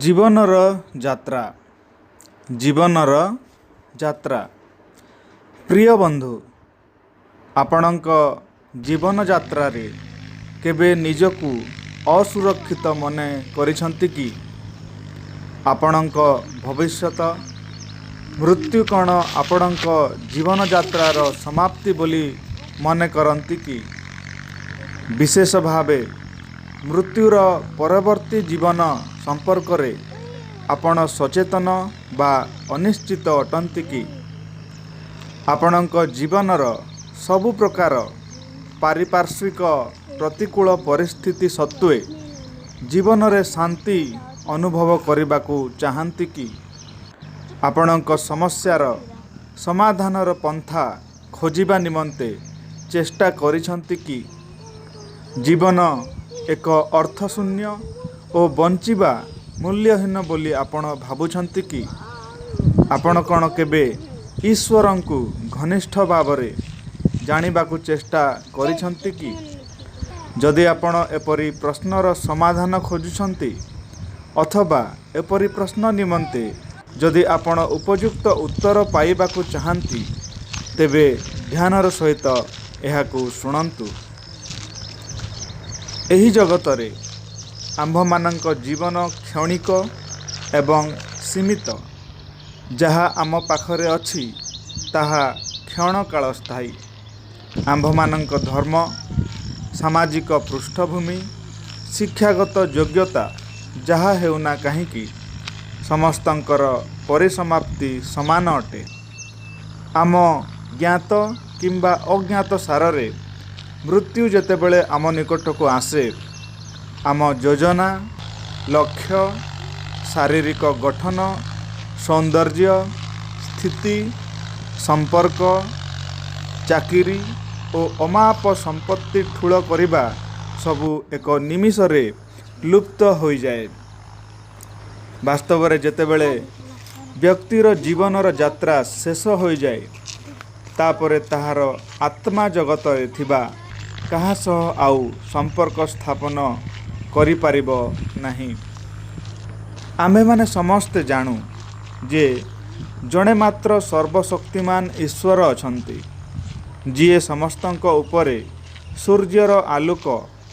ଜୀବନର ଯାତ୍ରା, ଜୀବନର ଯାତ୍ରା। ପ୍ରିୟ ବନ୍ଧୁ, ଆପଣଙ୍କ ଜୀବନଯାତ୍ରାରେ କେବେ ନିଜକୁ ଅସୁରକ୍ଷିତ ମନେ କରିଛନ୍ତି କି? ଆପଣଙ୍କ ଭବିଷ୍ୟତ ମୃତ୍ୟୁ କ'ଣ ଆପଣଙ୍କ ଜୀବନଯାତ୍ରାର ସମାପ୍ତି ବୋଲି ମନେ କରନ୍ତି କି? ବିଶେଷ ଭାବେ ମୃତ୍ୟୁର ପରବର୍ତ୍ତୀ ଜୀବନ ସମ୍ପର୍କରେ ଆପଣ ସଚେତନ ବା ଅନିଶ୍ଚିତ ଅଟନ୍ତି କି? ଆପଣଙ୍କ ଜୀବନର ସବୁ ପ୍ରକାର ପାରିପାର୍ଶ୍ୱିକ ପ୍ରତିକୂଳ ପରିସ୍ଥିତି ସତ୍ତ୍ୱେ ଜୀବନରେ ଶାନ୍ତି ଅନୁଭବ କରିବାକୁ ଚାହାନ୍ତି କି? ଆପଣଙ୍କ ସମସ୍ୟାର ସମାଧାନର ପନ୍ଥା ଖୋଜିବା ନିମନ୍ତେ ଚେଷ୍ଟା କରିଛନ୍ତି କି? ଜୀବନ ଏକ ଅର୍ଥଶୂନ୍ୟ ଓ ବଞ୍ଚିବା ମୂଲ୍ୟହୀନ ବୋଲି ଆପଣ ଭାବୁଛନ୍ତି କି? ଆପଣ କ'ଣ କେବେ ଈଶ୍ୱରଙ୍କୁ ଘନିଷ୍ଠ ଭାବରେ ଜାଣିବାକୁ ଚେଷ୍ଟା କରିଛନ୍ତି କି? ଯଦି ଆପଣ ଏପରି ପ୍ରଶ୍ନର ସମାଧାନ ଖୋଜୁଛନ୍ତି ଅଥବା ଏପରି ପ୍ରଶ୍ନ ନିମନ୍ତେ ଯଦି ଆପଣ ଉପଯୁକ୍ତ ଉତ୍ତର ପାଇବାକୁ ଚାହାନ୍ତି, ତେବେ ଧ୍ୟାନର ସହିତ ଏହାକୁ ଶୁଣନ୍ତୁ। ଏହି ଜଗତରେ ଆମ୍ଭମାନଙ୍କ ଜୀବନ କ୍ଷଣିକ ଏବଂ ସୀମିତ। ଯାହା ଆମ ପାଖରେ ଅଛି, ତାହା କ୍ଷଣକାଳ ସ୍ଥାୟୀ। ଆମ୍ଭମାନଙ୍କ ଧର୍ମ, ସାମାଜିକ ପୃଷ୍ଠଭୂମି, ଶିକ୍ଷାଗତ ଯୋଗ୍ୟତା ଯାହା ହେଉନା କାହିଁକି, ସମସ୍ତଙ୍କର ପରିସମାପ୍ତି ସମାନ ଅଟେ। ଆମ ଜ୍ଞାତ କିମ୍ବା ଅଜ୍ଞାତ ସାରରେ ମୃତ୍ୟୁ ଯେତେବେଳେ ଆମ ନିକଟକୁ ଆସେ, ଆମ ଯୋଜନା, ଲକ୍ଷ୍ୟ, ଶାରୀରିକ ଗଠନ, ସୌନ୍ଦର୍ଯ୍ୟ, ସ୍ଥିତି, ସମ୍ପର୍କ, ଚାକିରି ଓ ଅମାପ ସମ୍ପତ୍ତି ଠୁଳ କରିବା ସବୁ ଏକ ନିମିଷରେ ଲୁପ୍ତ ହୋଇଯାଏ। ବାସ୍ତବରେ ଯେତେବେଳେ ବ୍ୟକ୍ତିର ଜୀବନର ଯାତ୍ରା ଶେଷ ହୋଇଯାଏ, ତାପରେ ତାହାର ଆତ୍ମା ଜଗତରେ ଥିବା କାହା ସହ ଆଉ ସମ୍ପର୍କ ସ୍ଥାପନ କରିପାରିବ ନାହିଁ। ଆମ୍ଭେମାନେ ସମସ୍ତେ ଜାଣୁ ଯେ ଜଣେ ମାତ୍ର ସର୍ବଶକ୍ତିମାନ ଈଶ୍ୱର ଅଛନ୍ତି, ଯିଏ ସମସ୍ତଙ୍କ ଉପରେ ସୂର୍ଯ୍ୟର ଆଲୋକ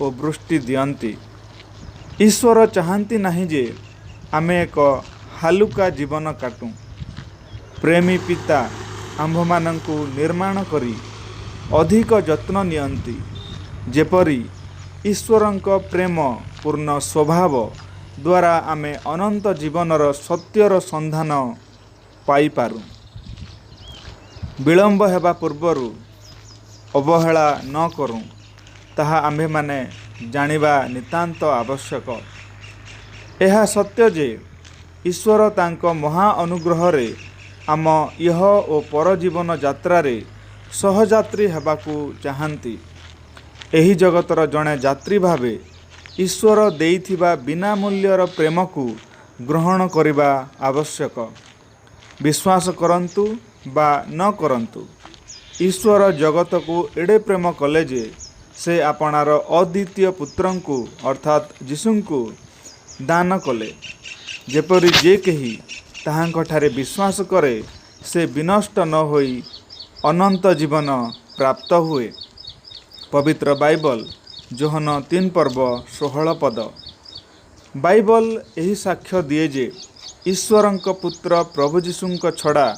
ଓ ବୃଷ୍ଟି ଦିଅନ୍ତି। ଈଶ୍ୱର ଚାହାନ୍ତି ନାହିଁ ଯେ ଆମେ ଏକ ହାଲୁକା ଜୀବନ କାଟୁ। ପ୍ରେମୀ ପିତା ଆମ୍ଭମାନଙ୍କୁ ନିର୍ମାଣ କରି ଅଧିକ ଯତ୍ନ ନିଅନ୍ତି, ଯେପରି ଈଶ୍ୱରଙ୍କ ପ୍ରେମ ପୂର୍ଣ୍ଣ ସ୍ୱଭାବ ଦ୍ୱାରା ଆମେ ଅନନ୍ତ ଜୀବନର ସତ୍ୟର ସନ୍ଧାନ ପାଇପାରୁ। ବିଳମ୍ବ ହେବା ପୂର୍ବରୁ ଅବହେଳା ନ କରୁଁ, ତାହା ଆମ୍ଭେମାନେ ଜାଣିବା ନିତାନ୍ତ ଆବଶ୍ୟକ। ଏହା ସତ୍ୟ ଯେ ଈଶ୍ୱର ତାଙ୍କ ମହା ଅନୁଗ୍ରହରେ ଆମ ଇହ ଓ ପର ଜୀବନ ଯାତ୍ରାରେ ସହଯାତ୍ରୀ ହେବାକୁ ଚାହାନ୍ତି। ଏହି ଜଗତର ଜଣେ ଯାତ୍ରୀ ଭାବେ ଈଶ୍ୱର ଦେଇଥିବା ବିନା ମୂଲ୍ୟର ପ୍ରେମକୁ ଗ୍ରହଣ କରିବା ଆବଶ୍ୟକ। ବିଶ୍ୱାସ କରନ୍ତୁ ବା ନ କରନ୍ତୁ, ଈଶ୍ୱର ଜଗତକୁ ଏଡ଼େ ପ୍ରେମ କଲେ ଯେ ସେ ଆପଣାର ଅଦ୍ୱିତୀୟ ପୁତ୍ରଙ୍କୁ, ଅର୍ଥାତ୍ ଯୀଶୁଙ୍କୁ ଦାନ କଲେ, ଯେପରି ଯେ କେହି ତାହାଙ୍କଠାରେ ବିଶ୍ୱାସ କରେ, ସେ ବିନଷ୍ଟ ନ ହୋଇ ଅନନ୍ତ ଜୀବନ ପ୍ରାପ୍ତ ହୁଏ। ପବିତ୍ର ବାଇବଲ, ଯୋହନ 3 ପର୍ବ 16 ପଦ। ବାଇବଲ ଏହି ସାକ୍ଷ୍ୟ ଦିଏ ଯେ ଈଶ୍ୱରଙ୍କ ପୁତ୍ର ପ୍ରଭୁ ଯୀଶୁଙ୍କ ଛଡ଼ା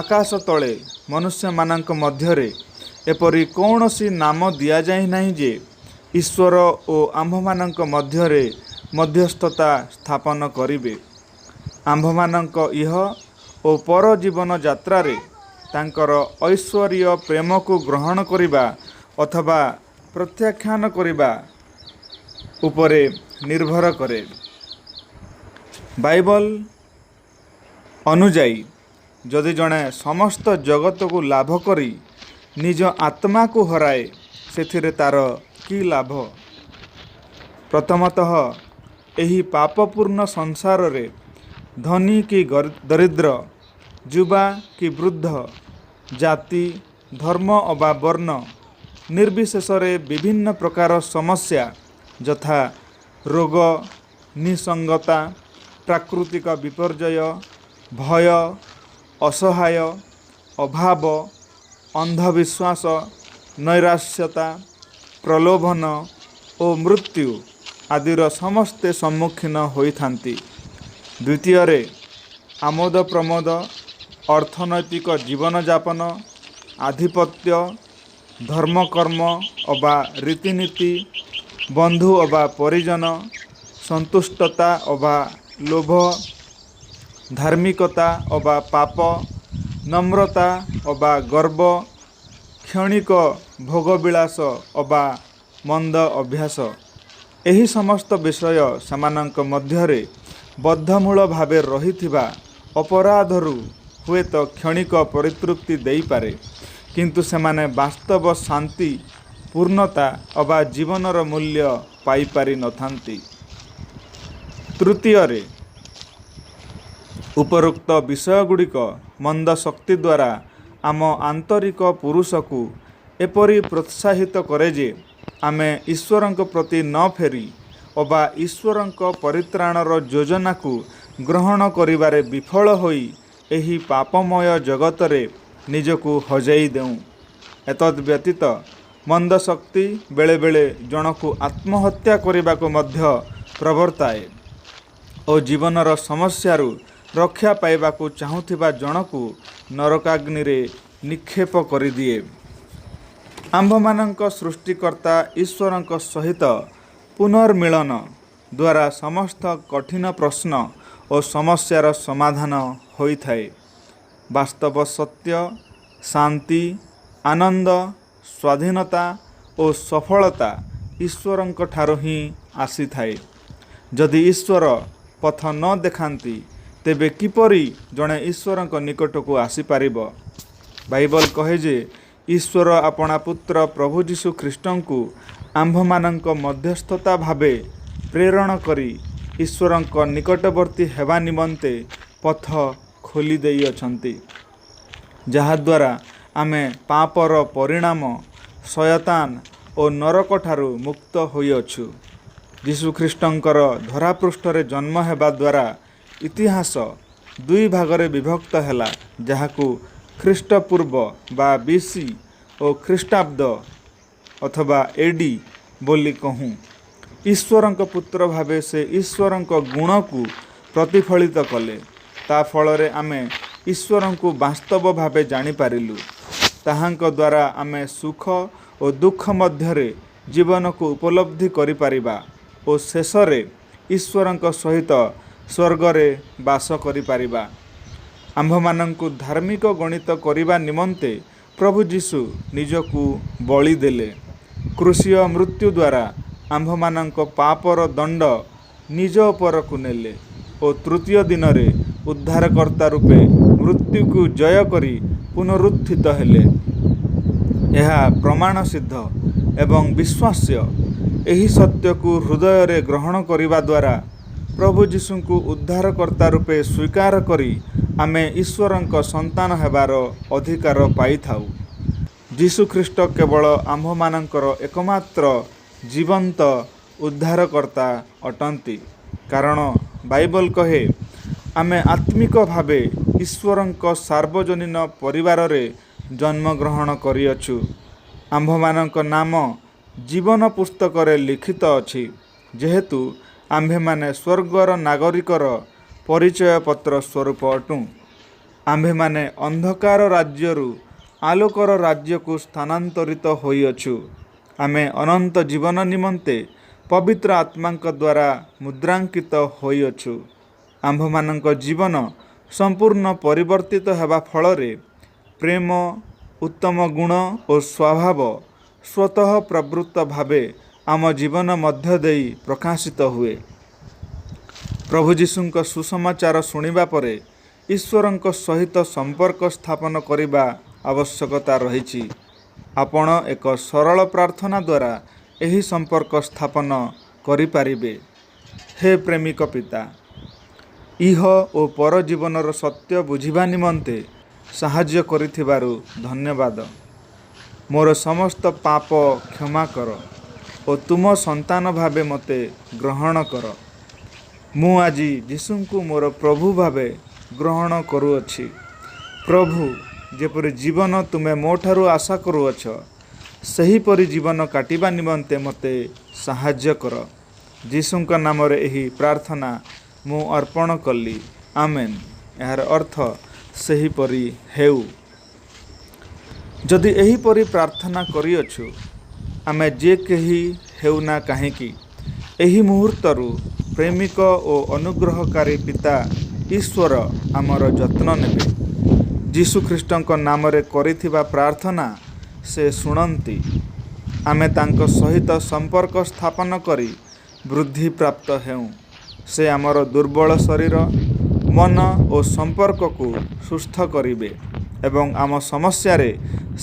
ଆକାଶ ତଳେ ମନୁଷ୍ୟମାନଙ୍କ ମଧ୍ୟରେ ଏପରି କୌଣସି ନାମ ଦିଆଯାଇ ନାହିଁ ଯେ ଈଶ୍ୱର ଓ ଆମ୍ଭମାନଙ୍କ ମଧ୍ୟରେ ମଧ୍ୟସ୍ଥତା ସ୍ଥାପନ କରିବେ। ଆମ୍ଭମାନଙ୍କ ଇହ ଓ ପର ଜୀବନ ଯାତ୍ରାରେ ତାଙ୍କର ଐଶ୍ୱରୀୟ ପ୍ରେମକୁ ଗ୍ରହଣ କରିବା ଅଥବା ପ୍ରତ୍ୟାଖ୍ୟାନ କରିବା ଉପରେ ନିର୍ଭର କରେ। ବାଇବଲ ଅନୁଯାୟୀ, ଯଦି ଜଣେ ସମସ୍ତ ଜଗତକୁ ଲାଭ କରି ନିଜ ଆତ୍ମାକୁ ହରାଏ, ସେଥିରେ ତାର କି ଲାଭ? ପ୍ରଥମତଃ, ଏହି ପାପପୂର୍ଣ୍ଣ ସଂସାରରେ ଧନୀ କି ଦରିଦ୍ର, ଯୁବା କି ବୃଦ୍ଧ, ଜାତି, ଧର୍ମ ଅବା ବର୍ଣ୍ଣ ନିର୍ବିଶେଷରେ ବିଭିନ୍ନ ପ୍ରକାର ସମସ୍ୟା ଯଥା ରୋଗ, ନିଃସଙ୍ଗତା, ପ୍ରାକୃତିକ ବିପର୍ଯ୍ୟୟ, ଭୟ, ଅସହାୟ, ଅଭାବ, ଅନ୍ଧବିଶ୍ୱାସ, ନୈରାଶ୍ୟତା, ପ୍ରଲୋଭନ ଓ ମୃତ୍ୟୁ ଆଦିର ସମସ୍ତେ ସମ୍ମୁଖୀନ ହୋଇଥାନ୍ତି। ଦ୍ୱିତୀୟରେ, ଆମୋଦ ପ୍ରମୋଦ, ଅର୍ଥନୈତିକ ଜୀବନଯାପନ, ଆଧିପତ୍ୟ, ଧର୍ମକର୍ମ ଅବା ରୀତିନୀତି, ବନ୍ଧୁ ଅବା ପରିଜନ, ସନ୍ତୁଷ୍ଟତା ଅବା ଲୋଭ, ଧାର୍ମିକତା ଅବା ପାପ, ନମ୍ରତା ଅବା ଗର୍ବ, କ୍ଷଣିକ ଭୋଗବିଳାସ ଅବା ମନ୍ଦ ଅଭ୍ୟାସ, ଏହି ସମସ୍ତ ବିଷୟ ସେମାନଙ୍କ ମଧ୍ୟରେ ବଦ୍ଧମୂଳ ଭାବେ ରହିଥିବା ଅପରାଧରୁ ହୁଏତ କ୍ଷଣିକ ପରିତୃପ୍ତି ଦେଇପାରେ, କିନ୍ତୁ ସେମାନେ ବାସ୍ତବ ଶାନ୍ତି, ପୂର୍ଣ୍ଣତା ଅବା ଜୀବନର ମୂଲ୍ୟ ପାଇପାରିନଥାନ୍ତି। ତୃତୀୟରେ, ଉପରୋକ୍ତ ବିଷୟଗୁଡ଼ିକ ମନ୍ଦ ଶକ୍ତି ଦ୍ୱାରା ଆମ ଆନ୍ତରିକ ପୁରୁଷକୁ ଏପରି ପ୍ରୋତ୍ସାହିତ କରେ ଯେ ଆମେ ଈଶ୍ୱରଙ୍କ ପ୍ରତି ନ ଫେରି ଅବା ଈଶ୍ୱରଙ୍କ ପରିତ୍ରାଣର ଯୋଜନାକୁ ଗ୍ରହଣ କରିବାରେ ବିଫଳ ହୋଇ ଏହି ପାପମୟ ଜଗତରେ ନିଜକୁ ହଜେଇ ଦେଉଁ। ଏତଦ୍ ବ୍ୟତୀତ ମନ୍ଦ ଶକ୍ତି ବେଳେବେଳେ ଜଣକୁ ଆତ୍ମହତ୍ୟା କରିବାକୁ ମଧ୍ୟ ପ୍ରବର୍ତ୍ତାଏ ଓ ଜୀବନର ସମସ୍ୟାରୁ ରକ୍ଷା ପାଇବାକୁ ଚାହୁଁଥିବା ଜଣକୁ ନରକାଗ୍ନିରେ ନିକ୍ଷେପ କରିଦିଏ। ଆମ୍ଭମାନଙ୍କ ସୃଷ୍ଟିକର୍ତ୍ତା ଈଶ୍ୱରଙ୍କ ସହିତ ପୁନର୍ମିଳନ ଦ୍ୱାରା ସମସ୍ତ କଠିନ ପ୍ରଶ୍ନ ଓ ସମସ୍ୟାର ସମାଧାନ ହୋଇଥାଏ। ବାସ୍ତବ ସତ୍ୟ, ଶାନ୍ତି, ଆନନ୍ଦ, ସ୍ୱାଧୀନତା ଓ ସଫଳତା ଈଶ୍ୱରଙ୍କଠାରୁ ହିଁ ଆସିଥାଏ। ଯଦି ଈଶ୍ୱର ପଥ ନ ଦେଖାନ୍ତି, ତେବେ କିପରି ଜଣେ ଈଶ୍ୱରଙ୍କ ନିକଟକୁ ଆସିପାରିବ? ବାଇବଲ କହେ ଯେ ଈଶ୍ୱର ଆପଣା ପୁତ୍ର ପ୍ରଭୁ ଯୀଶୁ ଖ୍ରୀଷ୍ଟଙ୍କୁ ଆମ୍ଭମାନଙ୍କ ମଧ୍ୟସ୍ଥତା ଭାବେ ପ୍ରେରଣ କରି ଈଶ୍ୱରଙ୍କ ନିକଟବର୍ତ୍ତୀ ହେବା ନିମନ୍ତେ ପଥ ଖୋଲି ଦେଇଅଛନ୍ତି, ଯାହାଦ୍ୱାରା ଆମେ ପାପର ପରିଣାମ, ଶୟତାନ ଓ ନରକଠାରୁ ମୁକ୍ତ ହୋଇଅଛୁ। ଯୀଶୁଖ୍ରୀଷ୍ଟଙ୍କର ଧରାପୃଷ୍ଠରେ ଜନ୍ମ ହେବା ଦ୍ୱାରା ଇତିହାସ ଦୁଇ ଭାଗରେ ବିଭକ୍ତ ହେଲା, ଯାହାକୁ ଖ୍ରୀଷ୍ଟପୂର୍ବ ବା ବି.ସି. ଓ ଖ୍ରୀଷ୍ଟାବ୍ଦ ଅଥବା ଏ.ଡି. ବୋଲି କହୁଁ। ଈଶ୍ୱରଙ୍କ ପୁତ୍ର ଭାବେ ସେ ଈଶ୍ୱରଙ୍କ ଗୁଣକୁ ପ୍ରତିଫଳିତ କଲେ। ତା ଫଳରେ ଆମେ ଈଶ୍ୱରଙ୍କୁ ବାସ୍ତବ ଭାବେ ଜାଣିପାରିଲୁ। ତାହାଙ୍କ ଦ୍ୱାରା ଆମେ ସୁଖ ଓ ଦୁଃଖ ମଧ୍ୟରେ ଜୀବନକୁ ଉପଲବ୍ଧି କରିପାରିବା ଓ ଶେଷରେ ଈଶ୍ୱରଙ୍କ ସହିତ ସ୍ୱର୍ଗରେ ବାସ କରିପାରିବା। ଆମ୍ଭମାନଙ୍କୁ ଧାର୍ମିକ ଗଣିତ କରିବା ନିମନ୍ତେ ପ୍ରଭୁ ଯୀଶୁ ନିଜକୁ ବଳି ଦେଲେ। କ୍ରୁଶୀୟ ମୃତ୍ୟୁ ଦ୍ୱାରା ଆମ୍ଭମାନଙ୍କ ପାପର ଦଣ୍ଡ ନିଜ ଉପରକୁ ନେଲେ ଓ ତୃତୀୟ ଦିନରେ ଉଦ୍ଧାରକର୍ତ୍ତା ରୂପେ ମୃତ୍ୟୁକୁ ଜୟ କରି ପୁନରୁତ୍ଥିତ ହେଲେ। ଏହା ପ୍ରମାଣସିଦ୍ଧ ଏବଂ ବିଶ୍ୱାସ୍ୟ। ଏହି ସତ୍ୟକୁ ହୃଦୟରେ ଗ୍ରହଣ କରିବା ଦ୍ୱାରା ପ୍ରଭୁ ଯୀଶୁଙ୍କୁ ଉଦ୍ଧାରକର୍ତ୍ତା ରୂପେ ସ୍ୱୀକାର କରି ଆମେ ଈଶ୍ୱରଙ୍କ ସନ୍ତାନ ହେବାର ଅଧିକାର ପାଇଥାଉ। ଯୀଶୁଖ୍ରୀଷ୍ଟ କେବଳ ଆମ୍ଭମାନଙ୍କର ଏକମାତ୍ର ଜୀବନ୍ତ ଉଦ୍ଧାରକର୍ତ୍ତା ଅଟନ୍ତି, କାରଣ ବାଇବଲ କହେ, ଆମେ ଆତ୍ମିକ ଭାବେ ଈଶ୍ୱରଙ୍କ ସାର୍ବଜନୀନ ପରିବାରରେ ଜନ୍ମଗ୍ରହଣ କରିଅଛୁ। ଆମ୍ଭମାନଙ୍କ ନାମ ଜୀବନ ପୁସ୍ତକରେ ଲିଖିତ ଅଛି, ଯେହେତୁ ଆମ୍ଭେମାନେ ସ୍ୱର୍ଗର ନାଗରିକର ପରିଚୟପତ୍ର ସ୍ୱରୂପ ଅଟୁଁ। ଆମ୍ଭେମାନେ ଅନ୍ଧକାର ରାଜ୍ୟରୁ ଆଲୋକର ରାଜ୍ୟକୁ ସ୍ଥାନାନ୍ତରିତ ହୋଇଅଛୁ। ଆମେ ଅନନ୍ତ ଜୀବନ ନିମନ୍ତେ ପବିତ୍ର ଆତ୍ମାଙ୍କ ଦ୍ୱାରା ମୁଦ୍ରାଙ୍କିତ ହୋଇଅଛୁ। ଆମ୍ଭମାନଙ୍କ ଜୀବନ ସମ୍ପୂର୍ଣ୍ଣ ପରିବର୍ତ୍ତିତ ହେବା ଫଳରେ ପ୍ରେମ, ଉତ୍ତମ ଗୁଣ ଓ ସ୍ୱଭାବ ସ୍ୱତଃ ପ୍ରବୃତ୍ତ ଭାବେ ଆମ ଜୀବନ ମଧ୍ୟ ଦେଇ ପ୍ରକାଶିତ ହୁଏ। ପ୍ରଭୁ ଯୀଶୁଙ୍କ ସୁସମାଚାର ଶୁଣିବା ପରେ ଈଶ୍ୱରଙ୍କ ସହିତ ସମ୍ପର୍କ ସ୍ଥାପନ କରିବା ଆବଶ୍ୟକତା ରହିଛି। ଆପଣ ଏକ ସରଳ ପ୍ରାର୍ଥନା ଦ୍ୱାରା ଏହି ସମ୍ପର୍କ ସ୍ଥାପନ କରିପାରିବେ। ହେ ପ୍ରେମିକ ପିତା, ଇହ ଓ ପର ଜୀବନର ସତ୍ୟ ବୁଝିବା ନିମନ୍ତେ ସାହାଯ୍ୟ କରିଥିବାରୁ ଧନ୍ୟବାଦ। ମୋର ସମସ୍ତ ପାପ କ୍ଷମା କର ଓ ତୁମ ସନ୍ତାନ ଭାବେ ମୋତେ ଗ୍ରହଣ କର। ମୁଁ ଆଜି ଯୀଶୁଙ୍କୁ ମୋର ପ୍ରଭୁ ଭାବେ ଗ୍ରହଣ କରୁଅଛି। ପ୍ରଭୁ, ଯେପରି ଜୀବନ ତୁମେ ମୋଠାରୁ ଆଶା କରୁଅଛ, ସେହିପରି ଜୀବନ କାଟିବା ନିମନ୍ତେ ମୋତେ ସାହାଯ୍ୟ କର। ଯୀଶୁଙ୍କ ନାମରେ ଏହି ପ୍ରାର୍ଥନା ମୁଁ ଅର୍ପଣ କଲି। ଆମେନ୍। ଏହାର ଅର୍ଥ ସେହିପରି ହେଉ। ଯଦି ଏହିପରି ପ୍ରାର୍ଥନା କରିଅଛୁ, ଆମେ ଯେ କେହି ହେଉନା କାହିଁକି, ଏହି ମୁହୂର୍ତ୍ତରୁ ପ୍ରେମିକ ଓ ଅନୁଗ୍ରହକାରୀ ପିତା ଈଶ୍ୱର ଆମର ଯତ୍ନ ନେବେ। ଯୀଶୁଖ୍ରୀଷ୍ଟଙ୍କ ନାମରେ କରିଥିବା ପ୍ରାର୍ଥନା ସେ ଶୁଣନ୍ତି। ଆମେ ତାଙ୍କ ସହିତ ସମ୍ପର୍କ ସ୍ଥାପନ କରି ବୃଦ୍ଧିପ୍ରାପ୍ତ ହେଉଁ। ସେ ଆମର ଦୁର୍ବଳ ଶରୀର, ମନ ଓ ସମ୍ପର୍କକୁ ସୁସ୍ଥ କରିବେ ଏବଂ ଆମ ସମସ୍ୟାରେ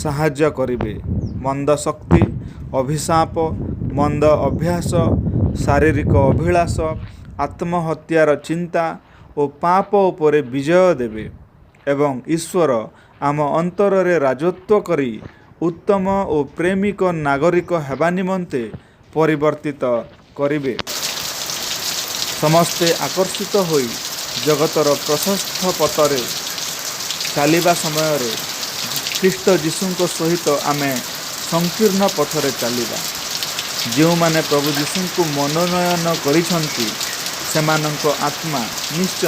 ସାହାଯ୍ୟ କରିବେ। ମନ୍ଦ ଶକ୍ତି, ଅଭିଶାପ, ମନ୍ଦ ଅଭ୍ୟାସ, ଶାରୀରିକ ଅଭିଳାଷ, ଆତ୍ମହତ୍ୟାର ଚିନ୍ତା ଓ ପାପ ଉପରେ ବିଜୟ ଦେବେ ଏବଂ ଈଶ୍ୱର ଆମ ଅନ୍ତରରେ ରାଜତ୍ୱ କରି ଉତ୍ତମ ଓ ପ୍ରେମିକ ନାଗରିକ ହେବା ନିମନ୍ତେ ପରିବର୍ତ୍ତିତ କରିବେ। ସମସ୍ତେ ଆକର୍ଷିତ ହୋଇ ଜଗତର ପ୍ରଶସ୍ତ ପଥରେ ଚାଲିବା ସମୟରେ ଖ୍ରୀଷ୍ଟ ଯୀଶୁଙ୍କ ସହିତ ଆମେ ସଂକୀର୍ଣ୍ଣ ପଥରେ ଚାଲିବା। ଯେଉଁମାନେ ପ୍ରଭୁ ଯୀଶୁଙ୍କୁ ମନୋନୟନ କରିଛନ୍ତି, ସେମାନଙ୍କ ଆତ୍ମା ନିଶ୍ଚୟ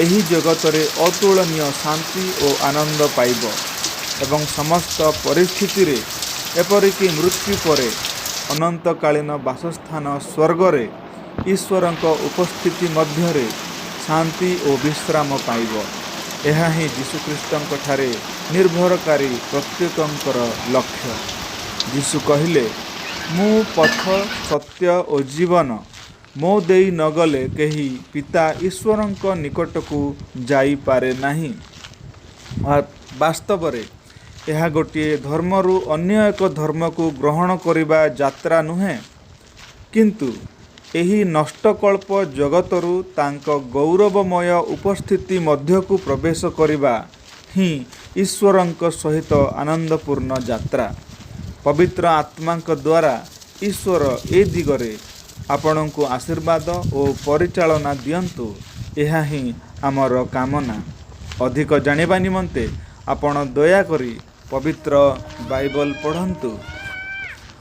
ଏହି ଜଗତରେ ଅତୁଳନୀୟ ଶାନ୍ତି ଓ ଆନନ୍ଦ ପାଇବ ଏବଂ ସମସ୍ତ ପରିସ୍ଥିତିରେ, ଏପରିକି ମୃତ୍ୟୁ ପରେ ଅନନ୍ତକାଳୀନ ବାସସ୍ଥାନ ସ୍ୱର୍ଗରେ ଈଶ୍ୱରଙ୍କ ଉପସ୍ଥିତି ମଧ୍ୟରେ ଶାନ୍ତି ଓ ବିଶ୍ରାମ ପାଇବ। ଏହା ହିଁ ଯୀଶୁଖ୍ରୀଷ୍ଟଙ୍କଠାରେ ନିର୍ଭରକାରୀ ପ୍ରତ୍ୟେକଙ୍କର ଲକ୍ଷ୍ୟ। ଯୀଶୁ କହିଲେ, ମୁଁ ପଥ, ସତ୍ୟ ଓ ଜୀବନ। ମୋ ଦେଇ ନ ଗଲେ କେହି ପିତା ଈଶ୍ୱରଙ୍କ ନିକଟକୁ ଯାଇପାରେ ନାହିଁ। ବାସ୍ତବରେ ଏହା ଗୋଟିଏ ଧର୍ମରୁ ଅନ୍ୟ ଏକ ଧର୍ମକୁ ଗ୍ରହଣ କରିବା ଯାତ୍ରା ନୁହେଁ, କିନ୍ତୁ ଏହି ନଷ୍ଟକଳ୍ପ ଜଗତରୁ ତାଙ୍କ ଗୌରବମୟ ଉପସ୍ଥିତି ମଧ୍ୟକୁ ପ୍ରବେଶ କରିବା ହିଁ ଈଶ୍ୱରଙ୍କ ସହିତ ଆନନ୍ଦପୂର୍ଣ୍ଣ ଯାତ୍ରା। ପବିତ୍ର ଆତ୍ମାଙ୍କ ଦ୍ୱାରା ଈଶ୍ୱର ଏ ଦିଗରେ ଆପଣଙ୍କୁ ଆଶୀର୍ବାଦ ଓ ପରିଚାଳନା ଦିଅନ୍ତୁ, ଏହା ହିଁ ଆମର କାମନା। ଅଧିକ ଜାଣିବା ନିମନ୍ତେ ଆପଣ ଦୟାକରି ପବିତ୍ର ବାଇବଲ ପଢ଼ନ୍ତୁ।